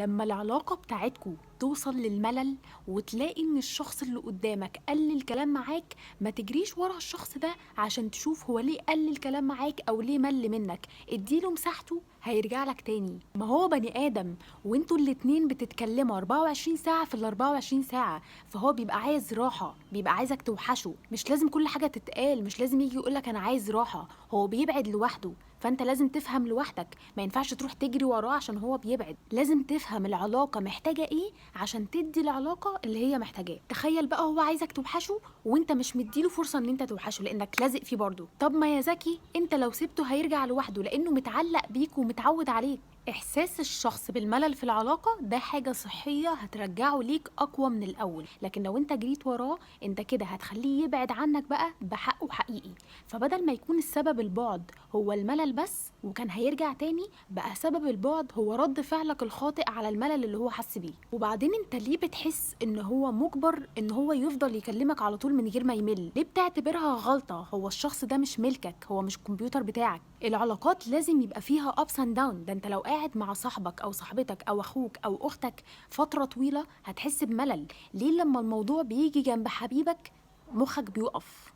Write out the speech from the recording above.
لما العلاقة بتاعتكو توصل للملل وتلاقي ان الشخص اللي قدامك قلل كلام معاك، ما تجريش ورا الشخص ده عشان تشوف هو ليه قلل كلام معاك او ليه مل منك. اديله مساحته، هيرجع لك تاني. ما هو بني ادم وانتوا الاتنين بتتكلموا 24 ساعة في ال 24 ساعة، فهو بيبقى عايز راحة، بيبقى عايزك توحشه. مش لازم كل حاجة تتقال، مش لازم يجي يقولك انا عايز راحة، هو بيبعد لوحده. فانت لازم تفهم لوحدك، ما ينفعش تروح تجري وراه عشان هو بيبعد. لازم تفهم العلاقة محتاجة ايه عشان تدي العلاقة اللي هي محتاجاه. تخيل بقى هو عايزك توحشه وانت مش مديله فرصة ان انت توحشه لانك لازق فيه برضه. طب ما يا ذكي، انت لو سبته هيرجع لوحده لانه متعلق بيك ومتعود عليك. احساس الشخص بالملل في العلاقة ده حاجة صحية هترجعه ليك اقوى من الاول، لكن لو انت جريت وراه انت كده هتخليه يبعد عنك بقى بحقه حقيقي. فبدل ما يكون السبب البعد هو الملل بس وكان هيرجع تاني، بقى سبب البعد هو رد فعلك الخاطئ على الملل اللي هو حس بيه. وبعدين انت ليه بتحس ان هو مجبر ان هو يفضل يكلمك على طول من غير ما يمل؟ ليه بتعتبرها غلطة؟ هو الشخص ده مش ملكك، هو مش الكمبيوتر بتاعك. العلاقات لازم يبقى فيها ups and down. ده انت لو قاعد مع صاحبك او صاحبتك او اخوك او اختك فترة طويلة هتحس بملل. ليه لما الموضوع بيجي جنب حبيبك مخك بيقف؟